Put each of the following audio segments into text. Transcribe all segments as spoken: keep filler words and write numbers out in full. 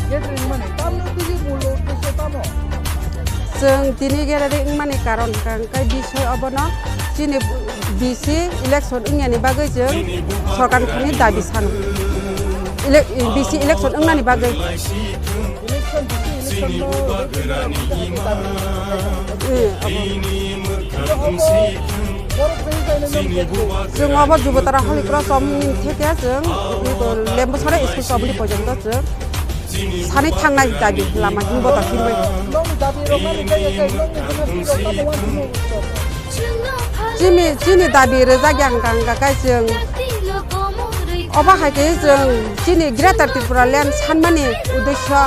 Gathering wngmani tamni twi mul uddesyo tamo? Chwng tini gathering wngmani karon hwnkha hwnkhe bisoi obono chini B C election wngyani bagwi chwng sorkar thani dabi sano. Ele-, B C election wngnani bagwi. Election, B C election no, eh, obo. Chwng obo Jubotara Holy Cross omni theke chwng Lembusora school chomni porjonto chwng sani thangnai dabi lama himbo ta himbai. Chini, chini dabi rwjak yang kang kha kai chwng. Obo hai khe chwng chini Greater Tripura Land sanmani uddesyo.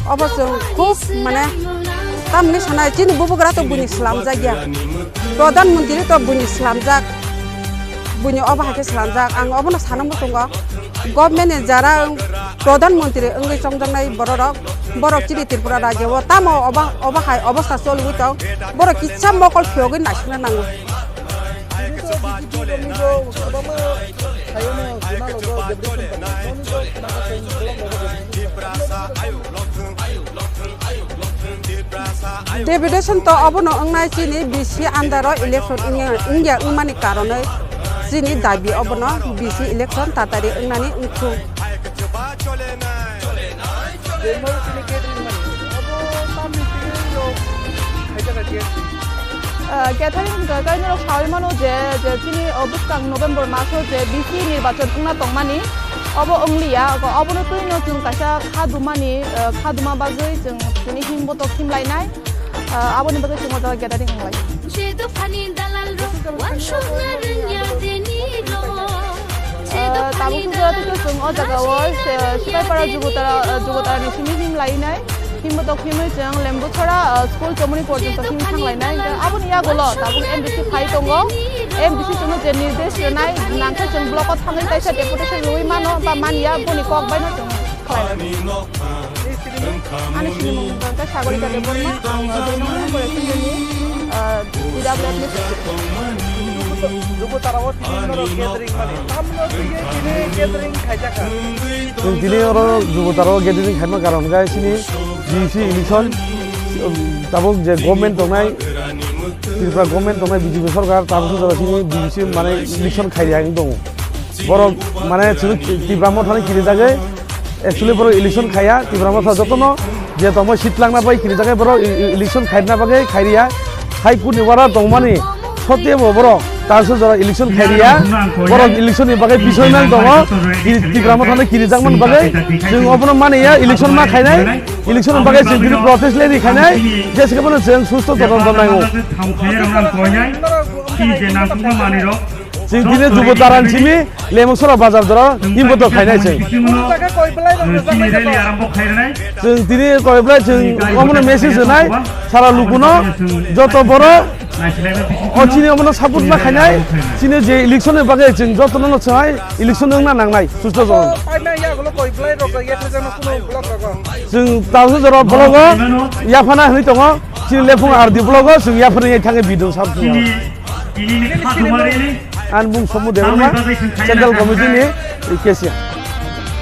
Obo chwng khub mane tamni sanai chini bubagra to buini slamjak ya. Pradhan Mantri to buini slamjak. Buini obo hai khe slamjak. Ang obono sana muchungo. Government ni jara wng-, Pradhan Mantri wngwi chongjaknai bororok, borok chini Tripura rajyo o tamo obo, obo hai obosta choliwi tong, borok kisa mokol phiyogwi naisingna nango. Deputation to obono wngnai chini B C under o election wngya, wngya wngmani karonwi chini dabi obono B C election tatari wngnani wngthung. Ah, gathering hwnkha khe norok saui mano je, je chini o bwskang November maso je B C nirbachon wngna tongmani, obo wngliya, obono twino chwng kaisa kha dumani, ah, kha duma bagwi chwng tini himbotok himlainai. Ah, aboni bagwi chwng o jaga gathering wng lai. Je dophani dalal rok wansukna rwngya tini rok. Je Ah, dophani tabuk dalal jora tei rok chwng o jaga o, wansukna se-, rwngya Sipaipara tini Jugutara, ah, rok. Jugutara ni simi him lainai. Himbo tok himwi chwng Lembusora, ah, school chomoni porjonto him thang lainai. Hwnkhe aboni yagulo tabuk M D C phai tongo. M D C chwngno je nirdesh rwnai, nangkhe chwng block o thangwi kaisa deputation rwui mano ba manya, boni kok baino chwng khlai lai. Ani sinimung wngkha Sagorika Debbarma, ang, uh, Debbarma Corporation ni, uh, P W F ni. Jubotara o tini norok gathering mani, tamno twiwi tini gathering khaijakha. Chwng tini oro Jubotara o gathering khaima karon hwnkhe chini B C election, um, tabuk je government tongnai, Tripura government tongnai B J P sorkar, tabuk se jora chini B C mane election khaiya wng tongo. Borok mane chwng Tipra Mothani kirijagwi, actually borok election khaiya, Tipra Motha jotono je tongma seat langna bai kirijagwi borok e-, e-, election khaina bagwi khairiya. High Court ni order tongmani sottebo borok tabuk se jora election khairiya. Borok election ni bagwi bisoi nang tongo, Ti-, Tipra Mothano kirijakmani bagwi. Chwng obono maniya, election ma khainai, election ni bagwi chwng tini protest rally khainai, je se bono chwng susto todonto nango. Chwng tini Jubotara ni simi Lemongsora bazar doro himbotok khainai chwng. Chwng tini koi belai chwng omono message rwnai sara lukuno joto borok o chini omono support ma khainai chini je election ni bagwi chwng jotono no chwng election wngna nangnai susto jon. Chwng tabuk jora blogo yaphana hwnwi tongo chini lephung R D blogo chwng yaphana thangwi bidung sab. Ani bung Somu Debbarma, Central Committee ni K C M.